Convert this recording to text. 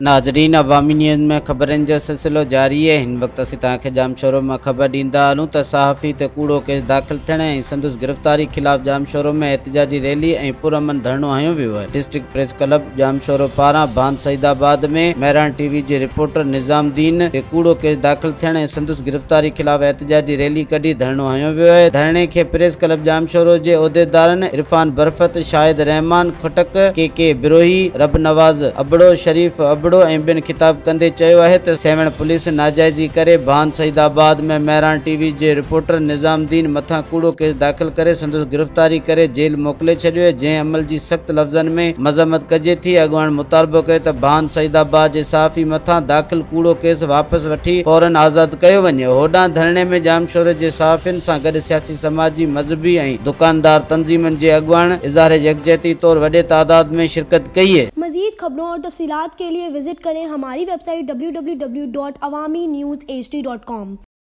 ناظرين عوامي نيوز ۾ خبرن جو سلسلو جاري آهي هن وقت اسين توهان کي ڄامشورو مان خبر ڏيندا هلون ته صحافي تي ڪوڙو ڪيس داخل ٿيڻ ۽ سندس گرفتاري خلاف ڄامشورو ۾ احتجاجي ريلي ۽ پرامن ڌرڻو هنيو ويو آهي ڊسٽرڪٽ پريس ڪلب ڄامشورو پاران ڀان سعيد آباد ۾ مهراڻ ٽي وي جي رپورٽر نظام الدين تي ڪوڙو ڪيس داخل ٿيڻ ۽ سندس گرفتاري خلاف احتجاجي ريلي ڪڍي ڌرڻو هنيو ويو آهي ڌرڻي کي پريس ڪلب ڄامشورو جي عهديدارن عرفان برفت، شاهد رحمان خٽڪ، ڪي ڪي بروهي، رب نواز ابڙو، شريف ابڙو ۽ ٻين خطاب ڪندي چيو آهي ته سيوهڻ پوليس ناجائزي ڪري ڀان سعيد آباد ۾ مهراڻ ٽي وي جي رپورٽر نظام الدين مٿان ڪوڙو ڪيس داخل ڪري سندس گرفتاري ڪري جيل موڪلي ڇڏيو آهي جنهن عمل جي سخت لفظن ۾ مذمت ڪجي ٿي اڳواڻن مطالبو ڪيو ته ڀان سعيد آباد جي صحافي مٿان داخل ڪوڙو ڪيس واپس وٺي فورن آزاد ڪيو وڃي هوڏانهن ڌرڻي ۾ ڄامشوري جي صحافين سان گڏ سياسي سماجي مذهبي ۽ دڪاندار تنظيمن جي اڳواڻن اظهار يڪجهتي طور وڏي تعداد ۾ شرڪت ڪئي. مزيد خبرون اور تفصيلات کے لیے وزٹ کریں ہماری ویب سائٹ www.awamiNewsHD.com.